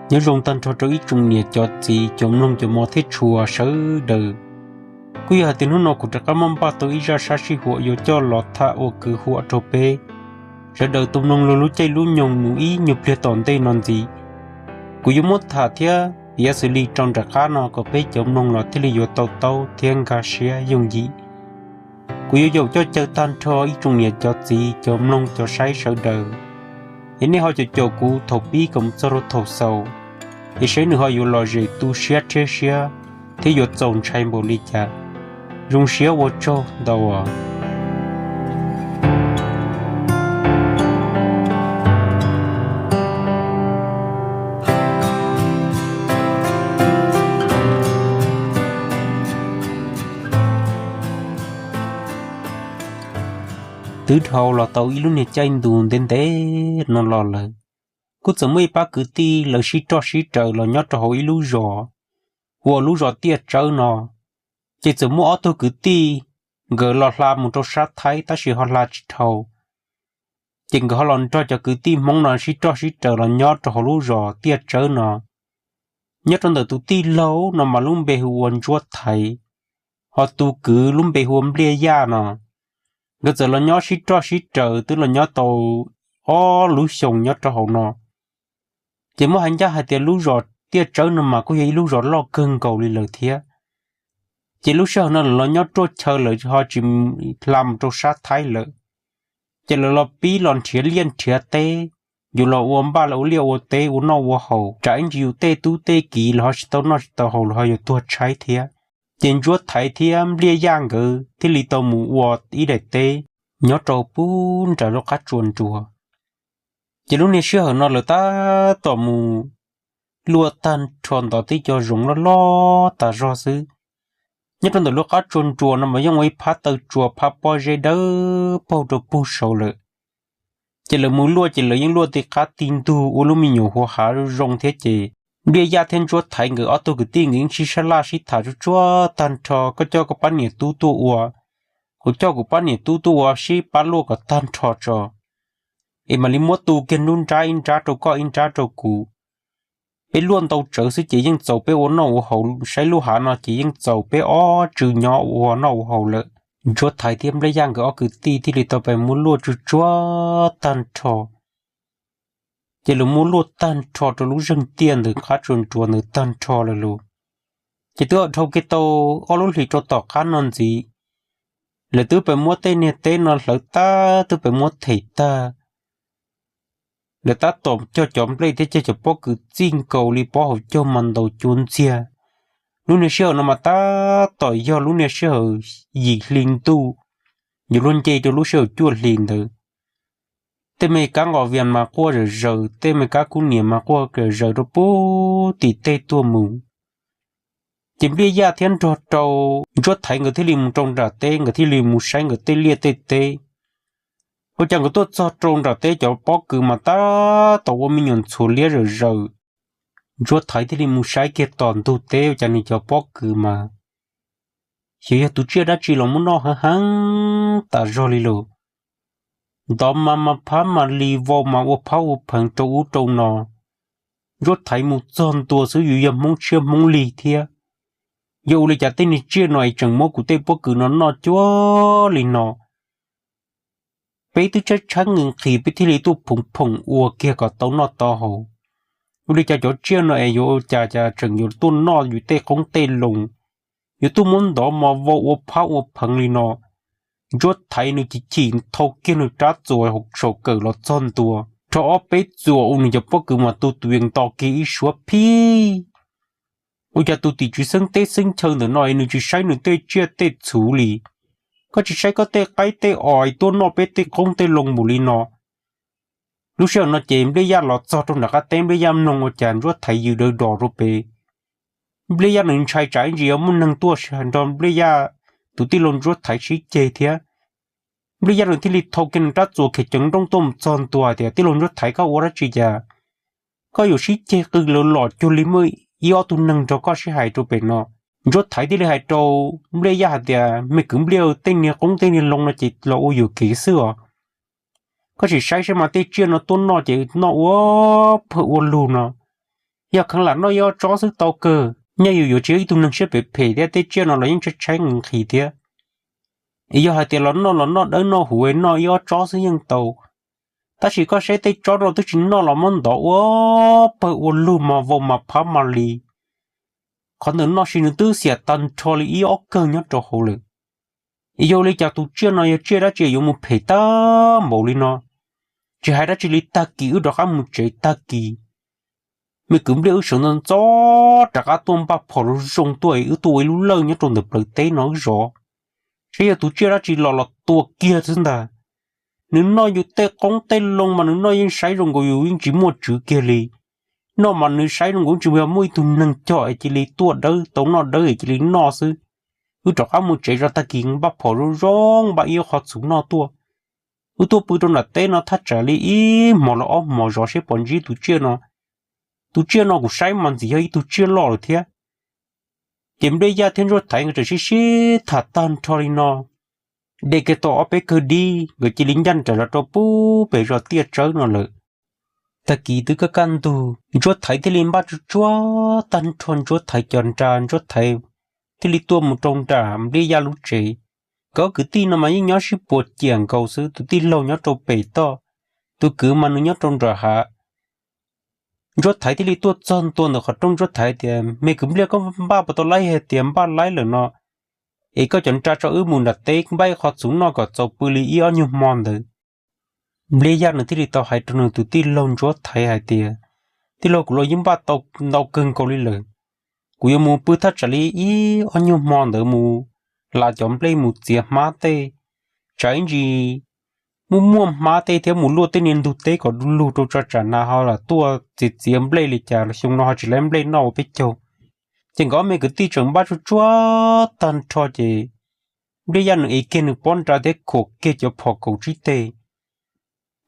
Nyob zoo tag nrho rau ib tsoom niam cov txiv cov mloog cov mos thiab tshua sawv daws. Kuj yog hais tias hnub no kuv rov qab muab npaj tau ib zaj sab sij huam yuav coj los tham ua kwv huam rau peb sawv daws tau mloog lub caij lub nyoog mus ib nyuag pliag tom ntej no ntxiv. Kuv yuav muab tham thiab piav xws li rau nram qab no kom peb cov mloog los thiaj li yuav tau taub thiab nkag siab yooj yim. Kuv yuav yaum coj caw tag nrho ib tsoom niam cov txiv cov mloog cov saib sawv daws, es nej ho caum caum kuv thaum pib kom mus txog rau thaum xaus, es saib nws ho yuav lom zem tu siab rhiab siab thiab yuav txaus ntshai npaum li cas. Zoo siab ua tsaug ntau. Twb dhau los tau ib lub niag caij ntu ntev ntev no los lawm, kuj txawm muaj ib pab kwv tij lawv sib roj sib raws los nyob rau hauv ib lub zos, hu ua lub zos Tiaj Tsawb no. Ces txawm muaj ob tug kwv tij, nkawd los hla mus rau sab Thaib tab sis ho hla tsis dhau. Ces nkawd ho los nrog cov kwv tij Hmoob no sib roj sib raws los nyob rau hauv lub zos Tiaj Tsawb no. Nyob rau ntawm tus tij laug no mas lub npe hu ua Ntsuab Thaiv, ho tus kwv lub npe hu ua Npliaj Yaj no. Nkawd txawm los nyob sib roj sib raws twb los nyob tau ob lub xyoos nyob rau hauv no. Ces muab hais ncaj hais tias lub zos Tiaj Tsawb no mas kuj yog ib lub zos loj kawg nkaus li lawm thiab. Ces lub sij hawm no lawv los nyob ruaj chaw lawm ho tsis hla mus rau sab Thaib lawm. Ces lawv los pib los nrhiav liaj nrhiav teb, yuav los ua npaj los ua liaj ua teb ua noj ua haus tsam ib ntsis yus tej tub tej kiv los ho tsis tau noj tsis tau haus los ho yuav tuag tshaib thiab. Ces Ntsuab Thaiv thiab Npliaj Yaj nkawd thiaj li tau mus ua ib daim teb nyob rau pub nram lub qab tsua nruas. Ces lub niag sij hawm no lawv tab tom mus luaj tag nrho ntov tib co zoov loj loj tas zog xwb. Nyob rau ntawm lub qab tsua nruas no mas yeej ua ib phab taw tsua phab pob zeb dawb paug rau pug saud lawm. Ces lawv mus luaj ces lawv yeej luaj ti qab ti ntug ua lub me nyuam huav hav zoo zoo thiab ces Npliaj Yaj thiab Ntsuab Thaiv nkawd ob tug kwv tij nkawd yeej sib sab laj sib tham tsuag tsuag tag nrho, koj coj koj pab niam tub tuaj ua, kuv coj kuv pab niam tub tuaj ua, sib pab luaj kom tag nrho tso, es mam li muab tu kiag nruab nrab, ib nrab rau koj ib nrab rau kuv. Peb luaj ntau tsawv xwb ces yeej txaus peb ua noj ua haus, saib lub hav no ces yeej txaus peb ob tswv nyob ua noj ua haus lawm. Ntsuab Thaiv thiab Npliaj Yaj nkawd ob kwv tij thiaj li tau pais muab luaj tsuag tsuag tag nrho. Ces lawv muab luaj tag nrho rau lub zeeg tiaj ntawm qab tsua nruas ntawd tag nrho lawm lauj. Ces twb dhau kiag tau ob lub hlis rau tom qab no ntxiv, lawv twb pais muab tej niag teb no hlawv tag, twb pais muab them tag. Lawv tab tom cog cov nplej thiab cog cov pob kws txij nkaus li pob hauv caug mas ntaus cua ntxiag. Lub niag sij hawm no mas tab tom yog lub niag sij hawm yim hli ntuj, yuav luag nce rau lub sij hawm cuaj hli ntawd. Tej me kab nqos vias mas quaj zawm zaws, tej me kab kub niam mas quaj zawm zaws rau pub tim tej tuaj mus. Ces Npliaj Yaj thiab nrog rau Ntsuab Thaiv nkawd thiaj li mus rau nram teb, nkawd thiaj li mus saib nkawd tej liaj tej teb. Ua cas nkawd tuaj txog rau nram teb cov pob kws mas tab tom ua me nyuam ntxhuav liab zawm zaws. Ntsuab Thaiv thiaj li mus saib kiag tom ntug teb ua cas nws cov pob kws mas xyov yog tus tsiaj dab tsi los muab noj heev heev tas zog li lauj. Ntov mas mas phab mas li vau mas ua phab ua pheev rau ub rau no. Ntsuab Thaiv mus txog ntua xwb yus yog Hmoob tshiab Hmoob lig thiab, yog ua li cas tej niag tsiaj no es tseem muab kuv tej pob kws no noj cuag li no. Peb twb tshaib tshaib nqhis nqhis peb thiaj li tuaj phoom phoom ua kiag kom tau noj tau haus. Ua li cas cov tsiaj no es yuav ua cas cas tseem yuav tuaj noj yus tej qoob tej loo, yuav tuaj muab ntov mos vau ua phab ua pheev li no. Ntsuab Thaiv nws chim chim thau kiag nws rab txuas saum kawm los txog ntua, rho ob peb txuas ua nws cov pob kws mas tu tu yees to kiag ib suab phib. Ua cas tus tim tswv xeeb teb xeeb chaw ntawm no es nws tsis saib nws tej tsiaj tej txhu li? Koj tsis saib koj tej qaib tej os tuaj noj peb tej qoob tej loo npaum li no? Lub sij hawm no ces Npliaj Yaj los txog rau nram qab teb, Npliaj Yaj mloog ua cas Ntsuab Thaiv yws daws dos rau pem. Npliaj Yaj nws ntshai tsam ib ntsis yuav muaj neeg tuaj nrog Npliaj Yaj tus tij laug Ntsuab Thaiv sib ceg thiab. Npliaj Yaj nws thiaj li thau kiag nws rab txuas khiav ceev nrooj tuaj mus txog ntua hais tias, Tij laug Ntsuab Thaiv, koj ua dab tsi cas koj yuav sib ceg qw lawm los cuag li muaj ib ob tug neeg nrog koj sib hais rau pem no? Ntsuab Thaiv thiaj li hais rau Npliaj Yaj hais tias, Me kwv Npliaj, tej niag qoob tej niag loo no ces los ua yuam kev xwb os. Koj sim saib saib mas tej tsiaj no tuaj noj ces noj ua pawg ua lug no. Yog kheev lam noj ib ob tsob xwb tau kawg, nyaj yus yuav tsis yog ib tug neeg siab phem phem thiab, tej tsiaj no los yeej tshaib tshaib nqhis thiab. Es yog hais tias los noj los noj dawb noj huv, noj ib ob tsob xwb yeej tau. Tab sis koj saib tej tsob no twb tsis noj los muab ntov ua pawg ua lug mas vau mas phab mas li. Qhov ntawm noj sis nws twb xiam tag nrho li ib ob kawg nyob rau hauv lawm. Es yog li cas tus tsiaj no yog tsiaj dab tsi yuav mus phem tag npaum li no? Tsis hais dab tsi li, tag kis wb rov qab mus tsev tag kis, me kwv Npliaj wb sawv ntxov ntxov rov qab tuaj npaj phom zoo zoo tuaj es wb tuaj ua ib lub lawj nyob rau ntawm plawv teb no wb zov, saib yog tus tsiaj dab tsi los los tua kiag xwb ntag. Nws noj yus tej qoob tej loo mas nws noj yeej saib zoo nkaus yus yeej tsis muaj tswv kiag li. Noj mas nws saib zoo nkaus tsis yog muaj ib tug neeg cog es cia li tuaj dawb tau noj dawb es cia li noj xwb. Wb rov qab mus tsev zov tag kis npaj phom zoo zoo npaj ib qho txhuv noj tuaj. Wb tuaj pw rau nram teb no thaj tsam li ib hmos los ob hmos zov seb puas ntsib tus tsiaj no. Tus tsiaj no kuv saib mas ntxim yog ib tug tsiaj loj lawm thiab. Ces Npliaj Yaj thiab Ntsuab Thaiv nkawd tseem sib sib tham tag nrho li no, de kiag tau ob peb kawg dib nkawd cia li ncaj nraim los rau pub pem zos tiaj tsawb no lawm. Tag kis twb kaj kaj ntug, Ntsuab Thaiv thiaj li npaj tsuag tsuag tag nrho Ntsuab Thaiv cov nra, Ntsuab Thaiv thiaj li tuaj mus rau nram Npliaj Yaj lub tsev. Nkawd kwv tij no mas yeej nyob sib puas ciam nkaus xwb, tus tij laug nyob rau pem toj, tus kwv mas nws nyob rau nram hav. Ntsuab Thaiv thiaj li tuaj txog ntua ntawm qhov rooj, Ntsuab Thaiv tias, Me kwv Npliaj, koj npaj puas tau laib? Hais tias npaj laib lawm no, es koj cov nra tso wb mus nram teb npaj ib qho txhuv noj kom txaus pw li ib ob nyuag hmo ntawd. Npliaj Yaj nws thiaj li tau hais rau nws tus tij laug Ntsuab Thaiv hais tias, Tij laug, kuv los yeej npaj tau ntau kawg nkaus li lawm. Kuv yuav mus pw thaj tsam li ib ob nyuag hmo ntawd mus lav cov nplej mus txiav hmab tej, tsam ib ntsis muaj muaj hmab tej thiab mus luaj tej niag ntug teb kom du lug rau tso tsam nas ho lam tuaj txiav txiav nplej li cas xyoo no ho tsis laib nplej noj ua peb caug. Ces nkawd ob me kwv tij tseem npaj tsuag tsuag tag nrho ces Npliaj Yaj nws ev kiag nws pob nra thiab khuam kiag cov phom kaum tsib teg.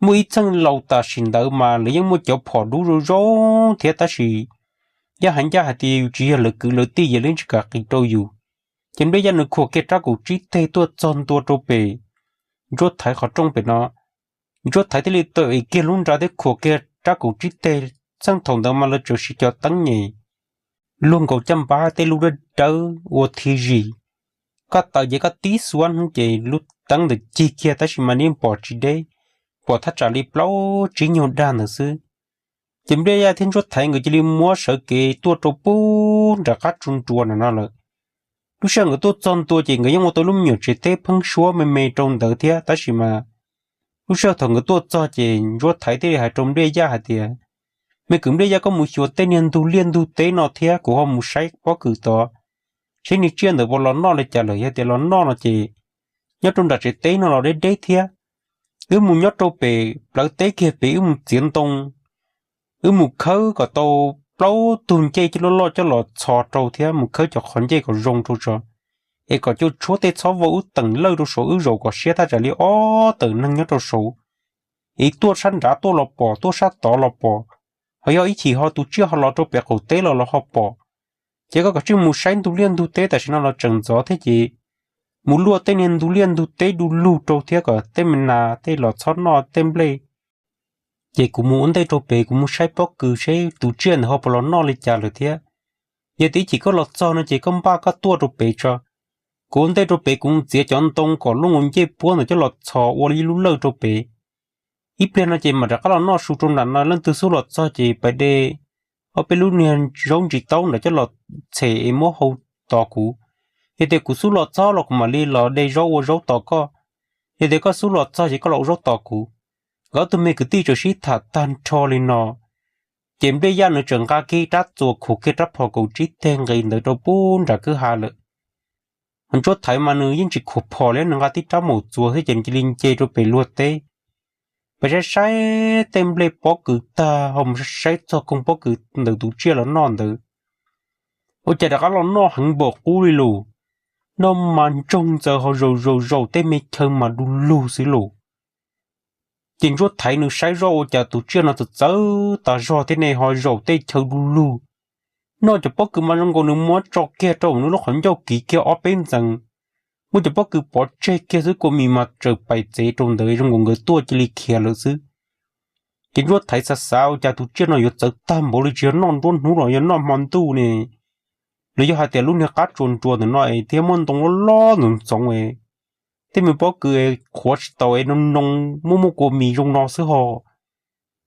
Muaj ib txheej laus tam sim ntawd mas lawv yeej muaj cov phom dub zoo zoo thiab, tab sis yog hais ncaj hais tias yus tsis yog lawv kwv lawv tij ces lawv tsis kam qis rau yus. Ces Npliaj Yaj nws khuam kiag rab kaum tsib teg tuaj txog ntua rau pem Ntsuab Thaiv qhov rooj pem no. Ntsuab Thaiv thiaj li tau ev kiag lub nra thiab khuam kiag rab kaum tsib teg. Txheej thaum ntawd mas lawv tseem siv cov teeb nyem luag nkaus caj npab tej lub dawb dawb ua thi zis. Koj taws ces koj tib xuab hnub ces lub teeb ntawd cig kiag tab sis mas yeej pom tsis deb, pom thaj tsam li plaub tsib nyuag dag ntawd xwb. Ces Npliaj Yaj thiab Ntsuab Thaiv nkawd cia li muab sawv kev tuaj rau pub nram qab tsu nruas no no lawm. Lub sij hawm nkawd tuaj txog ntua ces nkawd yeej ua tau lub me nyuam tsev teb pheeb suab me me rau ntawd thiab, tab sis mas lub sij hawm thaum nkawd tuaj txog ces Ntsuab Thaiv thiaj li hais rau Npliaj Yaj hais tias, Me kwv Npliaj Yaj, koj mus xyuas tej niag ntug liaj ntug teb no thiab kuv ho mus saib pob kws tod, saib niag tsiaj ntawd puas los noj li cas lawm. Yog tias los noj no ces nyob rau nram tsev teb no los deb deb thiab. Wb mus nyob rau pem plawv teb kiag pem wb mus txiav ntoo, wb mus khawb kom tau plaub tug ncej loj loj coj los txhos rau thiab mus khawb cov qhov ncej kom zoo rau tso, es kom cua tshuab tej txhob vau wb teem lawj rau saud wb zaum kom siab thaj tsam li ob tawm neeg nyob rau saud. Es tuaj sab nrad tuaj los pom, tuaj sab tod los pom, ho yog ib chim ho tus tsiaj ho los rau pem qaum teb los los ho pom. Ces koj kav tsij mus saib ntug liaj ntug teb tam sim no los tseem ntxov thiab ces mus luaj tej niag ntug liaj ntug teb du lug rau thiab kom tej me nas tej los txhob noj tej nplej. Ces kuv mus ua ntej rau pem, kuv mus saib pob kws seb tus tsiaj ntawd ho puas los noj li cas lawm thiab. Yog tias ib chim koj los txog no ces koj npaj koj tuaj rau pem tso, kuv ua ntej rau pem kuv mus txiav cov ntoo kom luaj nkaus ncej puab ntawd coj los txhos ua ib lub lawj rau pem. Ib pliag no ces mam rov qab los noj su rau nram no, leej twg xub los txog ces pais de ob peb lub niag zaub ntsis taub nram coj los txhem es muab hau tos kuv. Yog tias kuv xub los txog los kuv mam li los de zaub ua zaub tos koj. Yog tias koj xub los txog ces koj los ua zaub tos kuv. Nkawd ob tug me kwv tij tseem sib tham tag nrho li no, ces Npliaj Yaj nws tseem nqa kiag rab txuas khuam kiag rab phom kaum tsib teg nqis ntawd rau pub nram kwj ha lawm. Ho Ntsuab Thaiv mas nws yeej tsis khuam phom li, nws nqa tib rab maum txuas thiab ces nws cia li nce rau pem luag teb, pes saib saib tej nplej pob kws tag ho mus saib txog koog pob kws ntawm tus tsiaj los noj ntawd. Ua cas rov qab los noj heev npaum qub li lauj. Noj mas ntsoog ntxaws ho zaum zaum zaum tej me chaw mas du lug xwb lauj. Ces Ntsuab Thaiv nws saib zoj ua cas tus tsiaj no txawv txawv tas zog thiab ne, ho zaum tej chaw du lug. Noj cov pob kws mas zoo nkaus nws muab tso kiag rau nws lub qhov ncauj kiv kiag ob peb ntxees, muab cov pob kws pov tseg kiag xwb, kua mis mas tsaws pais txev rau ntawd zoo nkaus nkawd tuaj cia li khiav lawm xwb. Ces Ntsuab Thaiv xav xav ua cas tus tsiaj no yuav txawv tag npaum li, tsis yog noj nruab hnub los yog noj hmo ntuj ne, los yog hais tias lub niag qab tsuas nruas ntawm no es thiab muaj ntoo loj loj ntxoov ntxoov es tej me pob kws es qhuav tsis tau es noo noo muaj muaj kua mis zoo no xwb ho.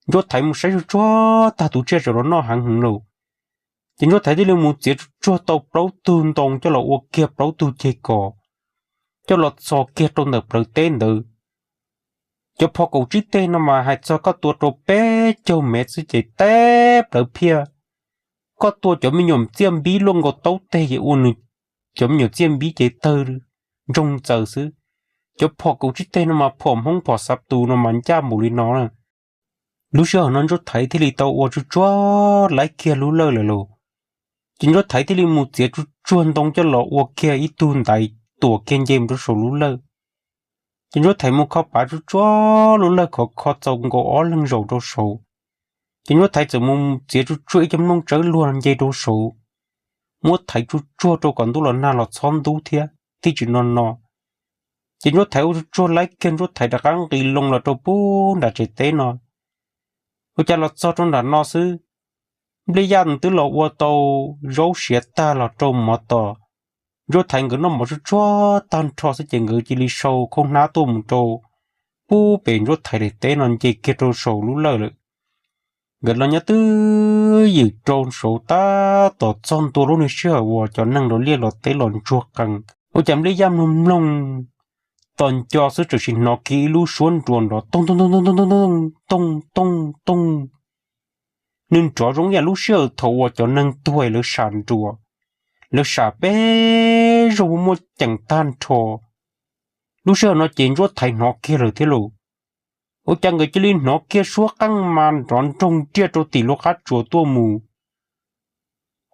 Ntsuab Thaiv mus saib tsuag tsuag tag tus tsiaj tseem los noj heev heev lawm. Ces Ntsuab Thaiv thiaj li mus txiav tsuag tsuag tau plaub tug ntoo coj los ua kiag plaub tug ceg kos, coj los txhos kiag rau ntawm plawv teb ntawd. Cov phom kaum tsib teg no mas hais txog koj tua rau peb caug mev xwb ces teb plawv phiaj. Koj tua cov me nyuam txiaj npib luaj nkaus taub teg ces ua nws cov me nyuam txiaj npib ces tawg ntsoog txaws xwb. Cov phom kaum tsib teg no mas phom Hmoob phom xav tus no mas ncaj npaum li no na. Lub sij hawm no Ntsuab Thaiv thiaj li tau ua tsuag tsuag laib kiag lub lawj lawm lauj. Ces Ntsuab Thaiv thiaj li mus txiav tsuag tsuag ntoo coj los ua kiag ib tug ntaiv tuam kiag nce mus rau saum lub lawj. Ces Ntsuab Thaiv mus kho pav tsuag tsuag lub lawj khov kho txaus nkaus ob leeg zaum rau saud. Ces Ntsuab Thaiv txawm mus txiav tsuag tsuag ib co nplooj tsawb luag nce rau saud, muab thaiv tsuag tsuag rau kom ntuj los nag los txhob ntub thiab thiaj tsis no no. Ces Ntsuab Thaiv ua tsuag tsuag laib kiag Ntsuab Thaiv rov qab nqis loo los rau pub nram tsev teb no. Ua cas los txog rau nram no xwb, Npliaj Yaj nws twb los ua tau zaub siav tag los rau mov tos. Ntsuab Thaiv nkawd noj mov tsuag tsuag tag nrho xwb ces nkawd cia li sau khaub hnab tuaj mus rau pub pem Ntsuab Thaiv daim teb no nce kiag rau saum lub lawj lawm. Nkawd los nyob twj ywm rau saud tab tom txog ntua lub niag sij hawm uas cov neeg los liaj los teb los ntsuag qees. Ua cas Npliaj Yaj mloog mloog tos nco xwb txawm sim hnov kiag ib lub suab nruas nrov tooj tooj tooj tooj tooj tooj tooj. Nws nrov zoo ib yam lub sij hawm thaum uas cov neeg tuag lawv sam nruas, lawv sam peb zaug muaj muaj ceem tag nrho. Lub sij hawm no ces Ntsuab Thaiv hnov kiag lawm thiab lauj. Ua cas nkawd cia li hnov kiag suab qeej mas nrov nroog nriaj rau tim lub qab tsuas tuaj mus,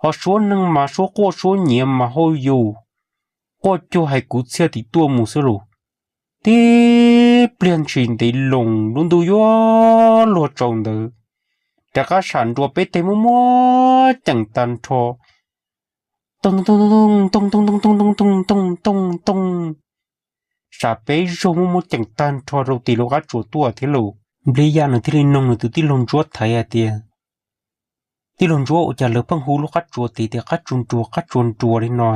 ho suab neeg mas suab quaj suab nyiav mas hauj yus quaj cuag hais kuv txhiaj tim tuaj mus xwb lauj. Tib pliag ntshis ntev loo lub ntuj yuav luag tsaus ntawd, rov qab sam nruas peb teg muaj muaj ceem tag nrho. Tooj tooj tooj tooj tooj tooj tooj tooj tooj tooj tooj tooj tooj. Sam peb zaug muaj muaj ceem tag nrho rau tim lub qab tsuas tuaj thiab lauj. Npliaj Yaj nws thiaj li noog nws tus tij laug Ntsuab Thaiv hais tias, Tij laug Ntsuab, ua cas lawv pheej hu lub qab tsuas tid tias qab tsuas nruas qab tsuas nruas li no?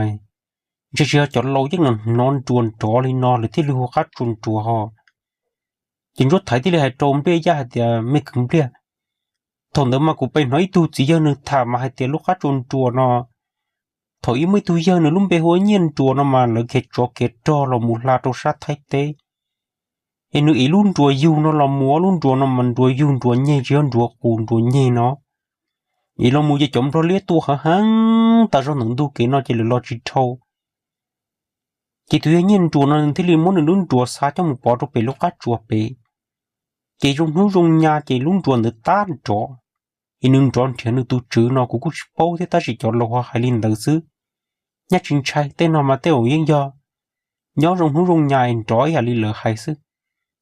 Ntshe tsis yog cov laus yeej los hnov nruas nrov li no lawv thiaj li hu qab tsuas nruas ho. Ces Ntsuab Thaiv thiaj li hais rau Npliaj Yaj hais tias, Me kwv Npliaj, thaum ntawd mas kuv pheej hnov ib tug txiv yawg nws tham mas hais tias lub qab tsuas nruas no, thaum ub muaj ib tug yawg nws lub npe hu ua Nyiaj Nruas no mas lawv khiav tsov khiav rog los mus hla rau sab Thaib teb, es nws ev lub nruas yug no los mus, lub nruas no mas nruas yug nruas nyeg tsis yog nruas qus nruas nyeg no. Ev los mus ces cov nplog liab tua heev heev tas zog ntawm ntug kev no ces lawv los tsis dhau. Ces tus yawg Nyiaj Nruas no nws thiaj li muab nws lub nruas xa coj mus pov rau pem lub qab tsuas pem. Ces zoo hnub zoo nyoog ces lub nruas ntawd tab nrov, es nws nrov nrhiav nws tus tswv no kuv kuj tsis paub thiab tab sis cov laus ho hais li ntawd xwb. Nyaj tsis ntshai, tej no mas tej zaum yeej yog nyob zoo hnub zoo nyoog es nrov ib yam li lawv hais xwb.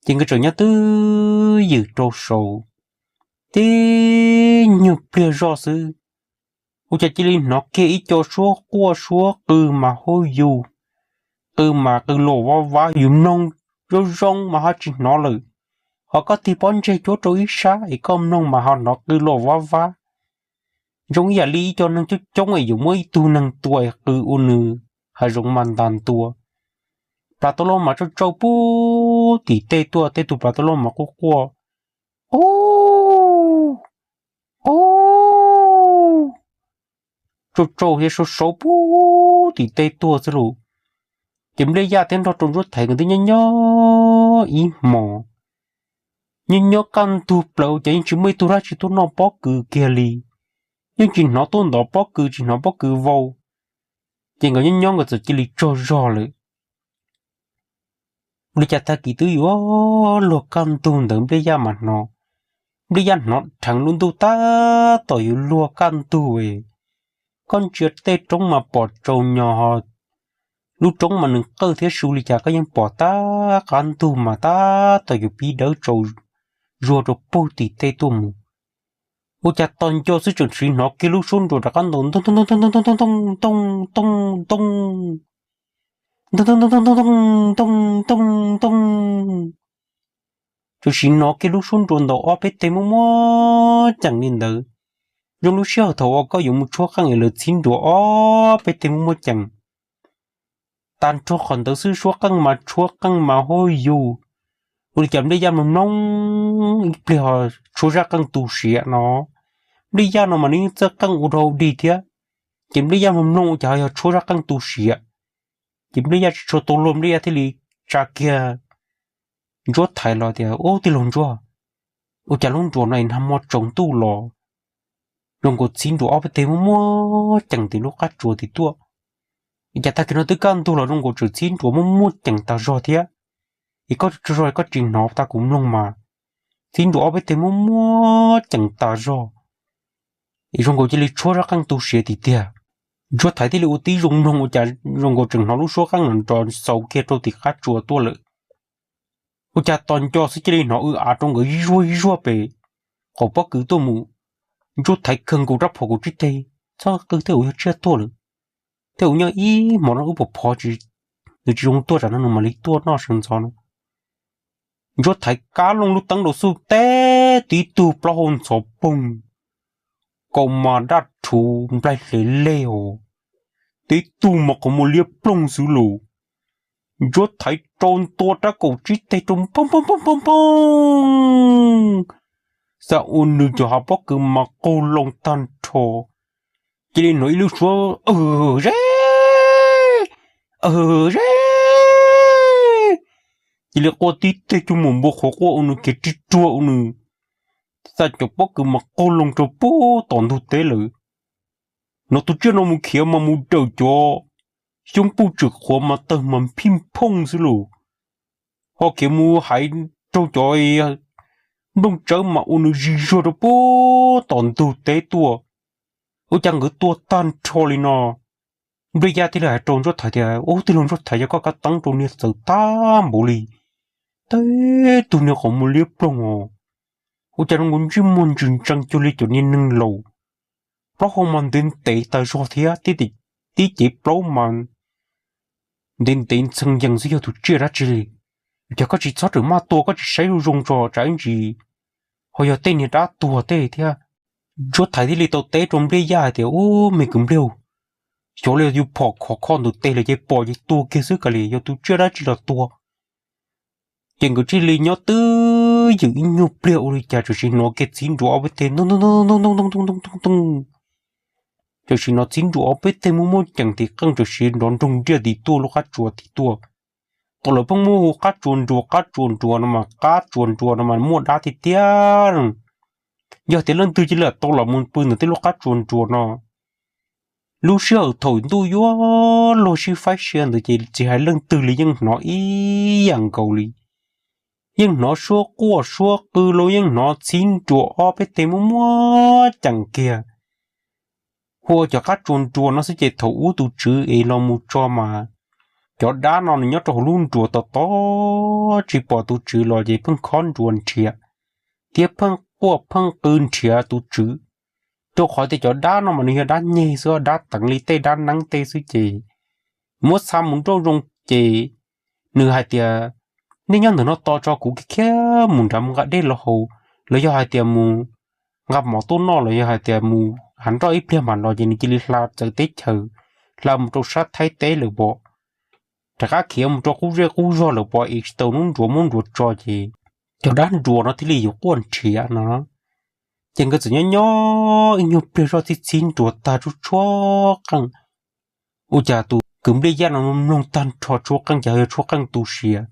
Ces nkawd tseem nyob twj ywm rau saud, tib nyuag pliag zoj xwb, ua cas cia li hnov kiag ib co suab quaj suab qw mas hauj yus, qw mas qw luam vab vab, yus mloog zoo zoo mas ho tsis hnov lawm. Ho koj tig pob ntseg cuab rau ib sab es koj mloog mas ho hnov qw luam vab vab, zoo ib yam li ib co neeg coob coob es yuav muab ib tug neeg tua es qw ua nws hav zoov mas ntas ntua. Plas tau loj mas tsau tsau puag tim tej tuaj, tej tug plas tau loj mas quaj quaj, Ub, ub, tsau tsau thiab sau sau puag tim tej tuaj xwb lauj. Ces Npliaj Yaj thiab nrog rau Ntsuab Thaiv nkawd twb nyob nyob ib hmos, nyob nyob kaj ntug plaws ces yeej tsis muaj ib tug dab tsi tuaj noj pob kws kiag li. Yeej tsis hnov tuaj ntov pob kws, tsis hnov pob kws vau. Ces nkawd nyob nyob nkawd txawm cia li tsaug zog lawm. Ua li cas tag kis twb yuav luag kaj ntug ntawd Npliaj Yaj mas hnov, Npliaj Yaj hnov dheev lub ntuj tab tom yuav luag kaj ntug es, koj ntsia tej roob mas pom tsaus nyos ho, lub roob mas nws qawj thiab su li cas koj yeej pom tab qab ntug mas tab tom yuav pib dawb tsaus zuag rau puag tim tej tuaj mus. Ua cas tos nco xwb tseem sim hnov kiag lub suab nruas rov qab ntaus ntoo ntoo ntoo ntoo ntoo ntoo ntoo ntoo ntoo ntoo ntoo ntoo ntoo ntoo ntoo ntoo. Tsuas sim hnov kiag lub suab nruas ntaus ob peb teg muaj muaj ceem li ntawd, zoo lub sij hawm thaum uas koj yuav mus tshuab qeej es lawv txhib nruas ob peb teg muaj muaj ceem. Tag nrho qhov ntawd xwb, suab qeej mas tshuab qeej mas hauj yug, ua li cas nplej yaj mloog mloog ib pliag ho tshuab zaj qeej tu siav no. Nplej yaj no mas nws yeej txawj qeej ua rau dig thiab, ces nplej yaj mloog mloog ua cas ho yog tshuab zaj qeej tu siav. Ces nplej yaj tsis tshua tau luag, nplej yaj thiaj li tsa kiag Ntsuab Thaiv los tias, Ub, tij laug Ntsuab, ua cas lub nruas no es nag hmo tsaus ntuj los zoo nkaus txhib nruas ob peb teg muaj muaj ceem tim lub qab tsuas tim tuaj. Ua cas tag kis no twb kaj ntug los zoo nkaus tseem txhib nruas muaj muaj ceem tas zog thiab? Es koj tsaug zog koj tsis hnov tag kuv mloog mas, txhib nruas ob peb teg muaj muaj ceem tas zog, es zoo nkaus cia li tshuab zaj qeej tu siav tiag tiag. Ntsuab Thaiv thiaj li ua tib zoo mloog ua cas zoo nkaus tseem hnov lub suab qeej no nrov xaus kiag rau tim qab tsuas tuaj lawm. Ua cas tos nco xwb cia li hnov w av rau nkawd zuag zuag pem qaum pob kws tuaj mus. Ntsuab Thaiv kawg nkaus rab phom kaum tsib teg, txhob qw thiab, uas yog tsiaj tuag lawm, thiab uas nyob ib hmo no wb pom phov tsis, nws tsis zoo tuaj tsam no nws mam li tuaj noj sawv ntxov no. Ntsuab Thaiv kab looj lub teeb rau xub teb tib tug plaub hau ntxhov poog, kaus mas daj rhuv nplaig hle leg os, tib tug mas qhov muag liab ploog xwb lauj. Ntsuab Thaiv rau ntua rab kaum tsib teg rau phoog phoog phoog phoog phoog, xa ua nws cov hav pob kws mas qaug loo tag nrho. Cia li hnov ib lub suab awg ze, awg ze, cia li quaj tib teg cuag mus npua qhuav quaj ua nws khiav rig ruag ua nws xa cov pob kws mas qaug loo rau puag tom ntug teb lawm. Hnov tus tsiaj no mus khiav mas mus dawm cov xyoob puj tswm qhuav mas tawg mas phij phooj xwb lauj. Ho khiav mus hais raug cov nplooj tsawb mas ua nws zig zuag rau puag tom ntug teb tuaj. Ua cas nkawd tua tag nrho li no, nplej yaj thiaj li hais rau Ntsuab Thaiv tias, Ub, tij laug Ntsuab Thaiv, yog koj kab teeb rau niag txawv tag npaum li, teb tug niag qhov muag liab ploog os, ua cas zoo nkaus ntsej muag ntsws ntsees cuag li cov niag neeg laus, plaub hau mas ntev ntev tas zog thiab, tib cev plaub mas ntev ntev ntxhee yees xwb, yog tus tsiaj dab tsi li? Cas koj tsis txhob rawm maj tua, koj tsis saib zoo zoo tso tsam ib ntsis ho yog tej niag dab tuag tej thiab. Ntsuab Thaiv thiaj li tau teb rau nplej yaj hais tias, Ub, me kwv nplej, xyov li yus phom khov kho ntawm tes lawm ces pom ces tua kiag xwb kav liam yog tus tsiaj dab tsi los tua. Ces nkawd thiaj li nyob twj ywm ib nyuag pliag ua li cas txawm sim hnov kiag txhib nruas ob peb teg ntoo ntoo ntoo ntoo ntoo ntoo ntoo ntoo. Txawm sim hnov txhib nruas ob peb teg muaj muaj ceem tim qeej txawm sim nrov nroog nriaj tim tuaj lub qab tsuas tim tuaj. Thaum lawv pheej muaj hu qab tsuas nruas qab tsuas nruas no mas qab tsuas nruas no mas muaj dab tiag tiag. Yog tias leej twg cia li tau los mus pw ntawm tej lub qab tsuas nruas no, lub sij hawm thaum ntuj yuav luag sib faib sia ntawd ces tsis hais leej twg li yeej hnov ib yam nkaus li. Yeej hnov suab quaj suab qw los yeej hnov txhib nruas ob peb teg muaj muaj ceem kiag. Hu ua cov qab tsuas nruas no xwb ces thaum ub tus tswv es los mus tso mas cov dab no nws nyob rau hauv lub nruas tos tos tsis pom tus tswv los ces pheej khob nruas nrhiav thiab pheej quaj pheej qw nrhiav tus tswv. Rau qhov tias cov dab no mas nws yog dab nyeg xwb, dab teev li tej dab neeb tej xwb ces muab xa mus nrauj zoo ces nws hais tias, Nej nyob ntawm no tos tso, kuv khiav mus nrad mus nqa dej los haus, los yog hais tias mus nqa mov tuaj noj, los yog hais tias mus hav nroj ib pliag mam los. Ces nws cia li hla txawv teb chaws, hla mus rau sab Thaib teb lawm pom, rov qab khiav mus rau qub zej qub zog lawm pom es tsis tau lub nruas muab nruas tso ces cov dab nruas no thiaj li yuav quaj nrhiav no. Ces nkawd txawm nyob nyob ib nyuag pliag zoj txhib txhib nruas tag tshuab tshuab qeej, ua cas tus kwv nplej yaj no mloog tag nrho tshuab qeej ces yog tshuab qeej tu siav.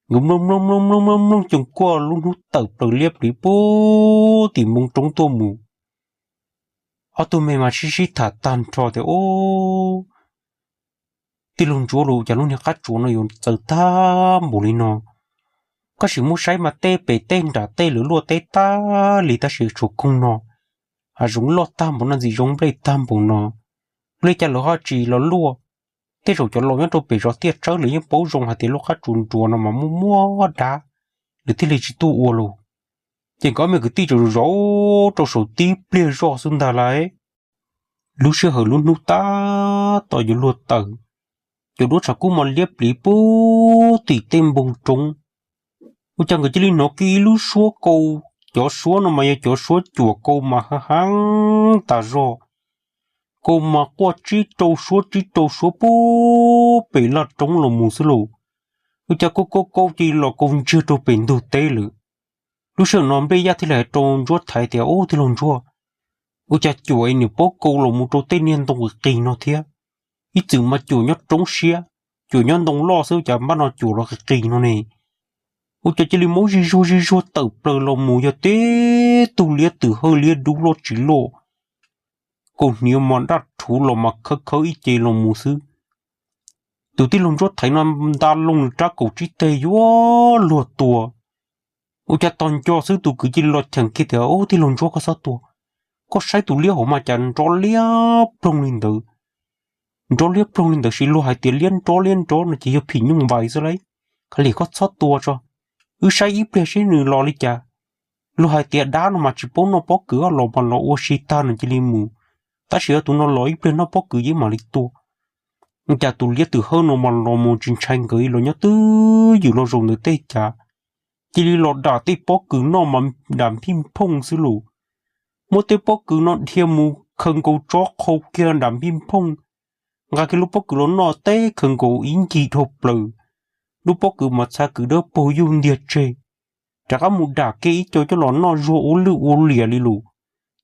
Nkawd mloog mloog mloog mloog mloog mloog coos kuaj lub hnub tawm plaws liab pliv puag tim npoo roob tuaj mus. Ob tug me mas sib sib tham tag nrho tias, Ub, tij laug Ntsuab, cas lub niag qab tsuas no yuav txawv tag npaum li no? Koj sim muab saib mas tej pem tej nram tej lawv luaj teb tag li tab sis tshuav koog no, hav zoov loj tag npaum no, ntxim zoo nplej tag npaum no, ua li cas lawv ho tsis los luaj? Tej zaum cov laus nyob rau pem zos Tiaj Tsawb lawv yeej paub zoo hais tias lub qab tsuas nruas no mas muaj muaj dab, lawv thiaj li tsis tuaj ua lauj. Ces nkawd ob me kwv tij tsaum zov rau saum tib pliag zoj xwb ntag lauj. Lub sij hawm lub hnub tab tom yuav luag tawm, cov duab tshav kub mas liab pliv puag tim tej npoo roob. Ua cas nkawd cia li hnov kiag ib lub suab kau, cov suab no mas yog cov suab cuam kau mas heev heev tas zog. Kau mas quaj tsib rau suab tsib rau suab puag pem laj roob los mus xwb lauj. Ua cas kau kau kau cia li los kau ntsiag rau pem ntug teb lawm. Lub sij hawm no Npliaj Yaj thiaj li hais rau Ntsuab Thaiv tias, Ub, tij laug Ntsuab, ua cas cuam nws paub kau los mus rau tej niag ntoo qis qis no thiab? Ib txwm mas cuam nyob roob siab, cuam nyob ntoo loj xwb, ua cas npaj no cuam los qis qis no ne? Ua cas cia li mob zij zuag zij zuag tawm plaws los mus, yog tib tug liab twm hawj liab dub loj tsis loj, kaus hniav mas daj rhuv los mas khawb khawb ib ce los mus xwb. Tus tij laug Ntsuab Thaiv no nta loo nws rab kaum tsib teg yuav luag tua. Ua cas tos nco xwb tus kwv cia li los cheem kiag tias, Ub, tij laug Ntsuab, koj txhob tua, koj saib tus liab hauv mas cas nrov liab ploog li ntawd. Nrov liab ploog li ntawd, sis luag hais tias liab nrov liab nrov no ces yog phim nyuj vais xwb lauj. Kav liam, koj txhob tua tso, wb saib ib pliag seb nws los li cas. Luag hais tias dab no mas tsis paub noj pob kws, los mas los ua si tag nws cia li mus, tab sis yog tus no los ib pliag noj pob kws yeej mam li tua. Cas tus liab twm hawj no mas los mus tsis ntshai nkawd los nyob twj ywm los zaum ntawm tej cav, cia li los dam tej pob kws noj mas dam npij nphooj xwb lauj. Muab tej pob kws no dhia mus khaws nkaus tsob qhau kiag dam npij nphooj, nqa kiag lub pob kws los noj teb khaws nkaus ib ncig dhau plaws. Lub pob kws mas txha kws dawb paug yuj ntiag tseg, rov qab mus dam kiag ib co coj los noj zuag ua lwj ua liam li lauj.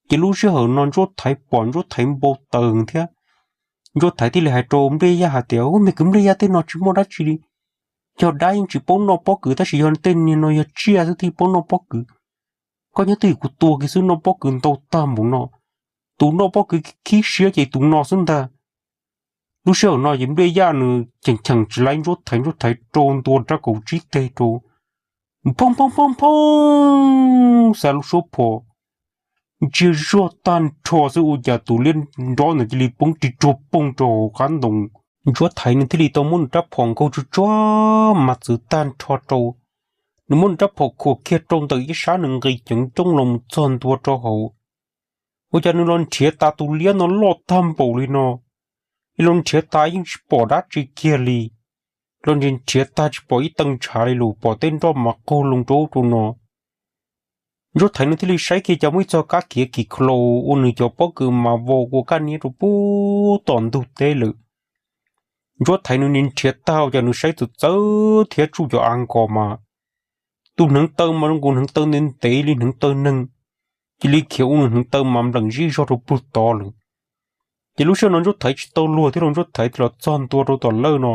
Ces lub sij hawm no Ntsuab Thaiv pom Ntsuab Thaiv npau taws thiab. Ntsuab Thaiv thiaj li hais rau Npliaj Yaj hais tias, Ub, me kwv Npliaj Yaj, tej no tsis muaj dab tsi li, yog dab yeej tsis paub noj pob kws, tab sis yog tej niag no yog tsiaj xwb thiaj paub noj pob kws. Koj nyob twj ywm kuv tua kiag xwb, noj pob kws ntau tag npaum no. Tus noj pob kws khib siab ces tus no xwb ntag. Lub sij hawm no ces Npliaj Yaj nws cheem cheem tsis laib Ntsuab Thaiv, Ntsuab Thaiv rau ntua rab kaum tsib teg rau, phooj phooj phooj phooj, xa lub suab phom ntsiag zog tag nrho xwb, ua cas tus liab nrov ntawd cia li poob ris ruag poog rau hauv qab ntoo. Ntsuab Thaiv nws thiaj li tau muab nws rab phom nkaug tsuag tsuag mas txwv tag nrho rau. Nws muab nws rab phom khuam kiag rau ntawm ib sab, nws nqis ceev rooj los mus txog ntua rau hauv. Ua cas nws los nrhiav tas tus liab no loj tag npaum li no, es los nrhiav tas yeej tsis pom dab tsi kiag li. Los nrhiav nrhiav tag tsis pom ib tee ntshav li lus, pom tej nroj mas qaug loo rau ub rau no. Ntsuab Thaiv nws thiaj li saib kiag cas muaj ib txoj kab khiav kis khaus ua nws cov pob kws mas vau ua kaj niab rau puag tom ntug teb lawm. Ntsuab Thaiv nws nrhiav tag ua cas nws saib txawv txawv thiab tsuj cov av nkos mas tus hneev taw mas zoo nkaus hneev taw ntev ntev li hneev taw neeg, cia li khiav ua nws hneev taw mas npleem zig zog rau puag tod lawm. Ces lub sij hawm no Ntsuab Thaiv tsis tau luag thiab rau Ntsuab Thaiv thiaj los txog ntua rau tom lawj no.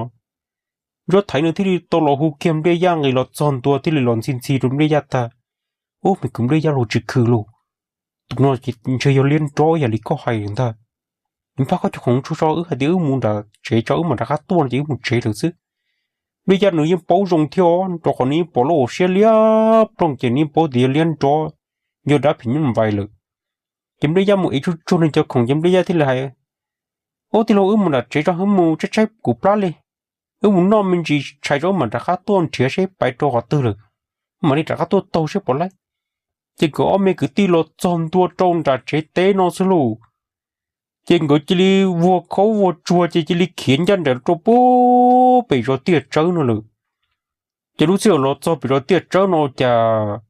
Ntsuab Thaiv nws thiaj li tau los hu kiag Npliaj Yaj nqis los txog ntua thiaj li los ntxhi ntxhi rau Npliaj Yaj tag. Ub, me kwv Npliaj Yaj, luag tsis khwm lauj, tus no ntshe yog liab nrob yam li koj hais ntag. Npaj koj cov khoom tsuag tso, wb hais tias wb mus nram tsev tso, wb mam rov qab tuaj no ces wb mus tsev lawm xwb. Npliaj Yaj nws yeej paub zoo thiab os, rau qhov nws yeej pom lub hauv siab liab ploog ces nws yeej paub tias yog liab nrob, yog dab phim nyuj vais lawm. Ces Npliaj Yaj mus ev tsuag tsuag nws cov khoom ces Npliaj Yaj thiaj li hais, Ub, tij laug, wb mus nram tsev tso, wb mus tshaib tshaib kuv plab li, wb mus noj me ntsis tshais tso wb mam rov qab tuaj nrhiav seb pais rau qhov twg lawm, mam li rov qab tuaj taug seb puas laib. Ces nkawd ob me kwv tij los txog ntua rau nram tsev teb no xwb lauj, ces nkawd cia li vuag khaub vuag tsuag ces cia li khiav ncaj nraim rau puag pem zos Tiaj Tsawb no lawm. Ces lub sij hawm los txog pem zos Tiaj Tsawb no cas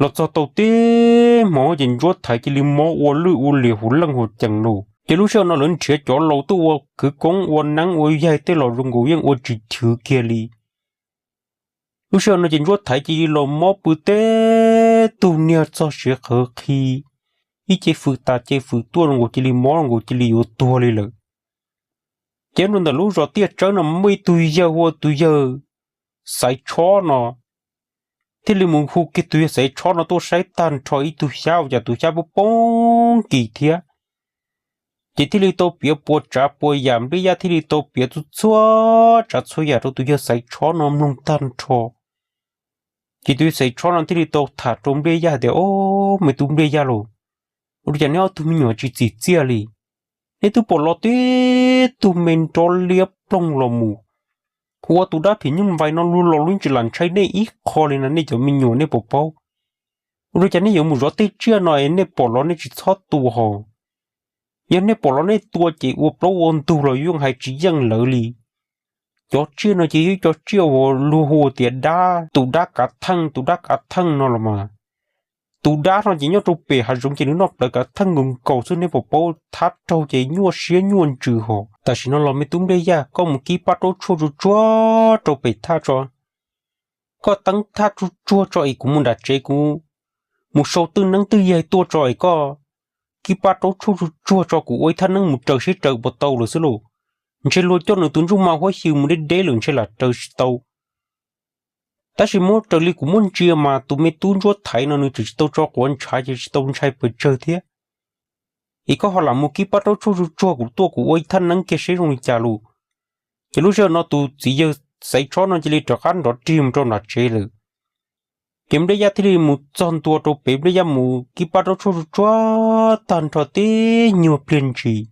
los txog tau tib hmo ces Ntsuab Thaiv cia li mob ua lwj ua liam huv leej huv cees lauj. Ces lub sij hawm no lawv nrhiav cov laus tuaj ua khwv koob ua neeb ua yaig tej los zoo nkaus yeej ua tsis chwv kiag li. Lub sij hawm no ces Ntsuab Thaiv cia li los mob pw teb tug niag txog siav qhawv qhi, ib ce fws tas ce fws tuaj zoo nkaus cia li mob zoo nkaus cia li yuav tuag li lawm. Ces rau ntawm lub zos Tiaj Tsawb no muaj ib tug yawg hu ua tus yawg Xaiv Tshob no, thiaj li mus hu kiag tus yawg Xaiv Tshob no tuaj saib tag nrho ib tug xyab ua cas tus xyab poob poob kis thiab. Ces thiaj li tau piav puas tsav puas yam, Npliaj Yaj thiaj li tau piav txhua txhua tsav txhua yam rau tus yawg Xaiv Tshob no mloog tag nrho. Ces tus yawg Xaiv Tshob no thiaj li tau tham rau Npliaj Yaj hais tias, Ob, me tub Npliaj Yaj lauj, ua li cas neb ob tug me nyuam tsis txim txiaj li? Neb twb pom los tib tug me nrov liab ploog los mus, ua tus dab phim nyuj vais no luag los luag yeej tsis lam ntshai nej ib qho li na, nej cov me nyuam nej puas paub? Ua li cas nej yuav mus zov tej tsiaj no es nej pom los nej tsis txhob tua hos? Yog nej pom los nej tua ces ua plaub ua ntug los yeej hais tsis yeej lawv li. Cov tsiaj no ces yog cov tsiaj uas luag hu tias dab, tus dab kav theej, tus dab kav theej no los mas. Tus dab no ces nyob rau pem hav zoov ces nws noj plawv kav theej nkaus nkaus xwb, nej puas paub, thab raug ces nyuaj siab nyuaj ntsws hos. Tam sim no los me tub Npliaj Yaj, koj mus kib pab raub tshuaj tsuag tsuag rau pem thaj tso. Koj teeb thaj tsuag tsuag tso es kuv mus nram tsev, kuv mus sau twj neeb twj yaig tuaj tso es koj kib pab raub tshuaj tsuag tsuag tso, kuv ua ib thaj neeb mus raws seb raws puas tau lawm xwb lauj. Ntshe luag coj nws tus ntsuj ma huab xyw mus deb deb lawm ntshe lam raws tsis tau. Tab sis muab raws li kuv muab ntsia mas tus me tub Ntsuab Thaiv no nws tseem tsis tau tso quav ntshav ces tsis tau ntshai pes tsawg thiab. Es koj ho lam mus kib pab raub tshuaj tsuag tsuag kuv tuaj kuv ua ib thaj neeb kiag seb zoo li cas lauj. Ces lub sij hawm no tus txiv yawg Xaiv Tshob no cia li rov qab nrov rig mus rau nram tsev lawm. Ces Npliaj Yaj thiaj li mus txog ntua rau pem, Npliaj Yaj mus kib pab raub tshuaj tsuag tsuag tag nrho tib nyuag pliag ntsis.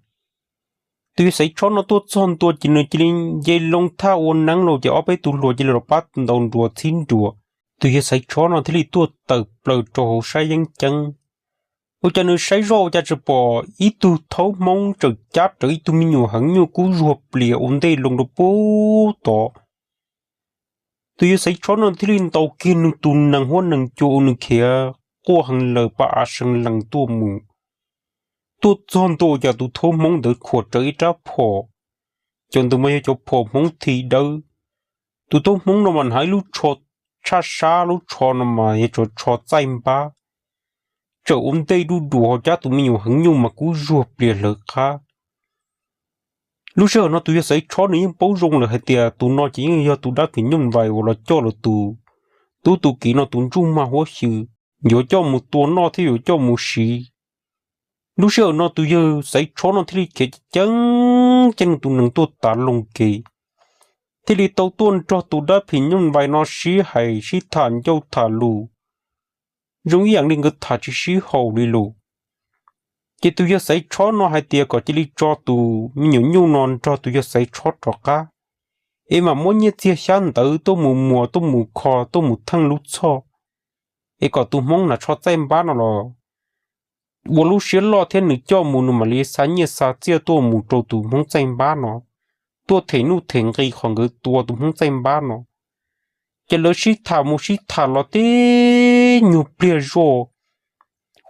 Tus yawg Xaiv Tshob no tuaj txog ntua ces nws cia li nce loo thaj ua neeb los ces ob peb tus hluas cia li los pab ntaus nruas txhib nruas. Tus yawg Xaiv Tshob no thiaj li tuaj tawm plaws rau hauv saib yeeb ceeb. Ua cas nws saib zoj ua cas tsis pom ib tug thaub Hmoob tseem cab rawv ib tug me nyuam heev nyuj kub zuag plias ua ntej loo rau pub tod. Tus yawg Xaiv Tshob no thiaj li ntaus kiag nws tus nees huab nees cua uas nws khiav quaj heev lawm pa av seev lees tuaj mus. Tuaj txog ntua ua cas tus thaub Hmoob ntawd khuam rawv ib rab phom. Cov ntawd mas yog cov phom Hmoob thi dawb. Tus thaub Hmoob no mas hnav ib lub tsho tshaj sab, lub tsho no mas yog tsho txaij npab, tseem ua ntej duj duas ho cab tus me nyuam heev nyuj mas kub zuag plias hlawv qab. Lub sij hawm no tus yawg Xaiv Tshob nws yeej paub zoo lawm hais tias tus no ces yeej yog tus dab phim nyuj vais uas los coj lawm tus tub tus kiv no tus ntsuj mag huab xyw, yuav coj mus tua noj thiab yuav coj mus siv. Lub sij hawm no tus yawg Xaiv Tshob no thiaj li khiav ceev ceev nws tus nees tuaj tav loo kev, thiaj li tau tuaj nrog tus dab phim nyuj vais no sib hais sib tham ncauj tham lus, zoo ib yam li nkawd tham tsis sib haum li lus. Ces tus yawg Xaiv Tshob no hais tias kom cia li tso tus me nyuam nyuj no nrog tus yawg Xaiv Tshob rov qab, es mam muab nyiaj txiag xyab ntawv tuaj mus muas tuaj mus kho tuaj mus theej lub txhoj, es kom tus Hmoob hnav tsho txaij npab no los ua lub siab loj thiab nws coj mus nws mam li xa nyiaj xa txiaj tuaj mus rau tus Hmoob txaij npab no, tuaj them nuj them nqi qhov nkawd tua tus Hmoob txaij npab no. Ces lawv sib tham mus sib tham los tib nyuag pliag zoj,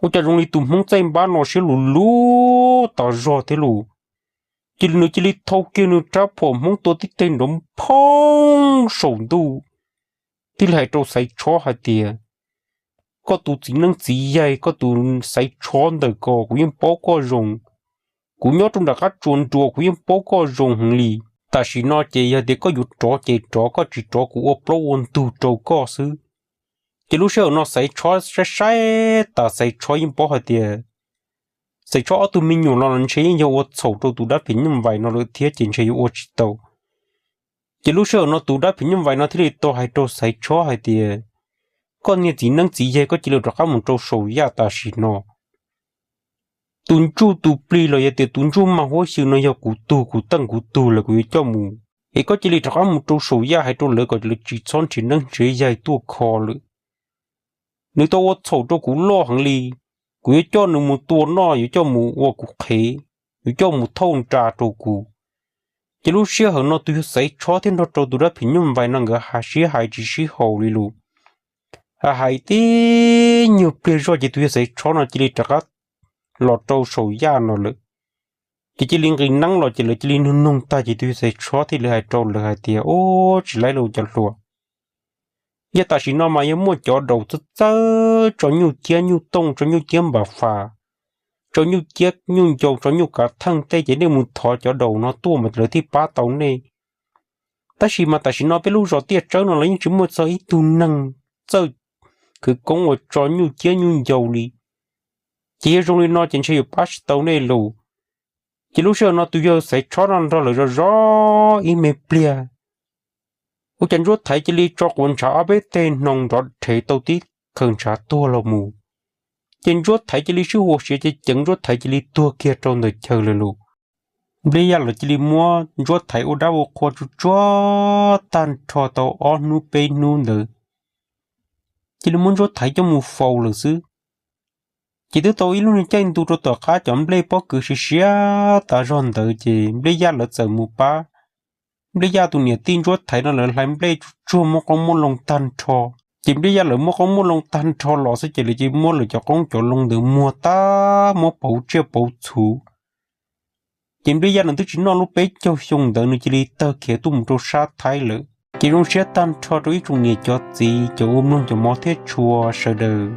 ua cas zoo li tus Hmoob txaij npab no siab luv luv tas zog thiab lauj. Ces nws cia li thau kiag nws rab phom Hmoob tua tib teg nrov phoob saum ntuj, thiaj li hais rau Xaiv Tshob hais tias, koj tus txiv neeb txiv yaig, koj tus Xaiv Tshob ntawm ko kuv yeej paub koj zoo. Kuv nyob rau nram qab tsuas nruas kuv yeej paub koj zoo heev li. Tam sim no ces yog tias koj yuav rov ces rov, koj tsis rov kuv ua plaub ua ntug rau koj xwb. Ces lub sij hawm no Xaiv Tshob saib saib tas Xaiv Tshob yeej paub hais tias Xaiv Tshob ob tug me nyuam los ntshe yeej yog ua txhaum rau tus dab phim nyuj vais no lawm thiab ces ntshe yuav ua tsis tau. Ces lub sij hawm no tus dab phim nyuj vais no thiaj li tau hais rau Xaiv Tshob hais tias, koj niag txiv neeb txiv yaig, koj cia li rov qab mus rau saum yaj tam sim no. Tus ntsuj tus plig los yog tias tus ntsuj mag huab xyw no yog kuv tug, kuv teej kuv tug lawm, kuv yuav coj mus. Es koj cia li rov qab mus rau saum yaj hais rau lawv kom lawv tsis txhob nrhiav neeb nrhiav yaig tuaj kho lawm. Nws tau ua txhaum rau kuv loj heev li. Kuv yuav coj nws mus tua noj, yuav coj mus ua kuv qhev, yuav coj mus thauj nra rau kuv. Ces lub sij hawm no tus yawg Xaiv Tshob thiab nrog rau tus dab phim nyuj vais no nkawd hais sib hais tsis sib haum li lus. Hais hais tib nyuag pliag zoj ces tus yawg Xaiv Tshob no cia li rov qab los rau saum yaj no lawm. Ces cia li nqis neeb los ces lawv cia li nug noog tag ces tus yawg Xaiv Tshob thiaj li hais rau lawv hais tias, ub, tsis laib lauj cov hluas. Yog tam sim no mas yog muaj cov daus txawj txawj tso nyuj ciab nyuj tooj, tso nyuj ciab npam fas, tso nyuj ciab nyuj ncau, tso nyuj kav theej tej ces nej mus thov cov daus no tuaj mas lawv thiaj pab tau nej. Tab sis mas tam sim no peb lub zos Tiaj Tsawb no los yeej tsis muaj txog ib tug neeg txawj khwv koob uas tso nyuj ciab nyuj ncau li. Ces yog zoo li no ces ntshe yuav pab tsis tau nej lauj. Ces lub sij hawm no tus yawg Xaiv Tshob no nrog lawv zov zov ib me pliag, ua cas Ntsuab Thaiv cia li tso quav ntshav ob peb teg hnoos nrov rhev tau tib khaws ntshav tuag los mus. Ces Ntsuab Thaiv cia li sib huas siav ceev ceev, Ntsuab Thaiv cia li tuag kiag rau ntawm chaw lawm lauj. Npliaj Yaj lawv cia li muab Ntsuab Thaiv ua dab ua qhua tsuag tsuag tag nrho tau ob hnub peb hnub ntawd, cia li muab Ntsuab Thaiv coj mus faus lawm xwb. Ces twb tau ib lub caij ntu rau tom qab cov nplej pob kws siav siav tas zog ntawd ces Npliaj Yaj lawv txawm mus pab Nplij Yaj tus niam tij ntsuab thaiv no lawv hlais nplej tsuag tsuag muab qoob muab loo tag nrho. Ces Nplij Yaj lawv muab qoob muab loo tag nrho los xwb ces lawv cia li muab lawv cov qoob cov loo ntawd muag tag, muab pauv tsiaj pauv txhu. Ces Nplij Yaj nws twb tsis noj lub peb caug xyoo ntawd nws cia li tawg khiav tuaj mus rau sab Thaib lawm. Ces zoo siab tag nrho rau ib tsoom niam cov txiv cov ua mloog cov mov thiab tshua sawv daws.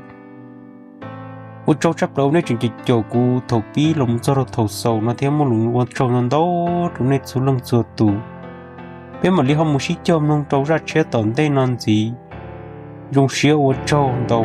Ua tsaug tshaj plaws nej tseem caum kuv thaum pib los mus txog rau thaum xaus no thiab muaj lus ua tsaug ntau ntau rau nej txhua leej txhua tus. Peb mam li ho mus sib cog mloog rau zaj tshiab tom ntej no ntxiv. Zoo siab ua tsaug ntau.